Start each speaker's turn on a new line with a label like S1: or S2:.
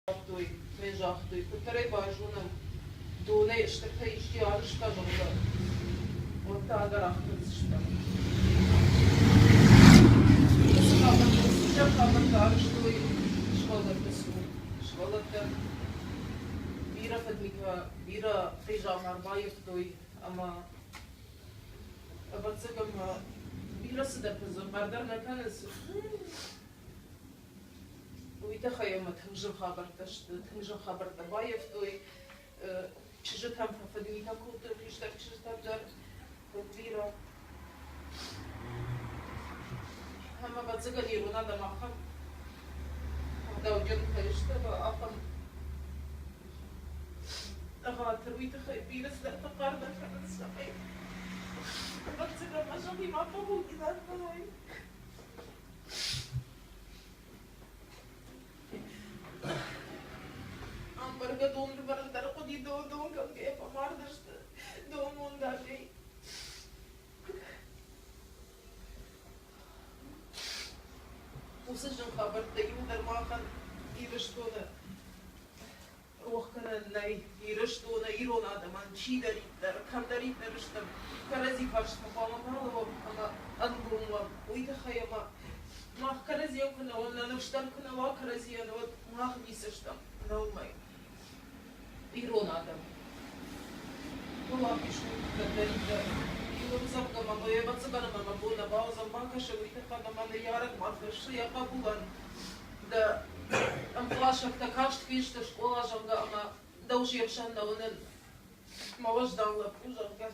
S1: Загътой, мӕ загътой, куыддӕр ӕй базонӕм, донӕй стыртӕ исчи арызта, зӕгъгӕ, уӕд та ӕгӕр аххӕсдзыстӕм. Уыцы хабӕрттӕ, уыцы хабӕрттӕ арызтой сывӕллӕтты цур. Сывӕллӕттӕ бирӕ фыдмитӕ, бирӕ хъизӕмар баййӕфтой ӕмӕ, ӕвӕццӕгӕн, бирӕ цыдӕртӕ дзы хъӕр дӕр нӕ кӕнынц. Уый тыххӕй ӕмӕ тынг зын хабӕрттӕ сты, тынг зын хабӕрттӕ баййӕфтой. Чызджытӕм фӕфыдмитӕ кодтой, хистӕр чызджытӕм дӕр куыд бирӕ. Ӕмӕ ӕвӕццӕгӕн ирон адӕм ахӕм ӕгъдауджын кӕй сты, ахӕм ӕгъатыр, уый тыххӕй бирӕ цыдӕртӕ хъӕрдӕр кӕнынц сӕхи. Ӕвӕццӕгӕн ма сӕхимӕ фӕхудинаг кӕной. Ӕмбаргӕ дон дӕр хъуыди дон кӕнгӕйӕ фӕмардысты донмондагӕй. Уыцы зын хабӕрттӕ иуылдӕр махӕн Ирыстоны рох кӕнӕн нӕй. Ирыстоны ирон адӕмӕн чидӕриддӕр, кӕмдӕриддӕр стӕм, кӕрӕдзи фарсмӕ хъуамӕ балӕууӕм ӕмӕ ӕнгом уӕм. Уый тыххӕй ӕмӕ мах кӕрӕдзийӕн куы нӕ уӕм, нӕ ныфс дӕр куы нӕ уа кӕрӕдзийӕн, уӕд мах ницы стӕм, нӕ уымӕй. Ирон адӕм. Уӕлахиз у кӕддӕриддӕр. Иу ӕмдзӕвгӕ мӕ ӕвӕццӕгӕн ӕмӕ мӕ бон нӕ бауыдзӕн бакӕсын, уый тыххӕй ӕмӕ мӕ ныййарӕг мад фыссы йӕ хъӕбулӕн дӕ ӕмкъласӕгтӕ каст фесты скъола, зӕгъгӕ, ӕмӕ дӕу се хсӕн нӕ уынын, мӕ уӕздан лӕппу, зӕгъгӕ.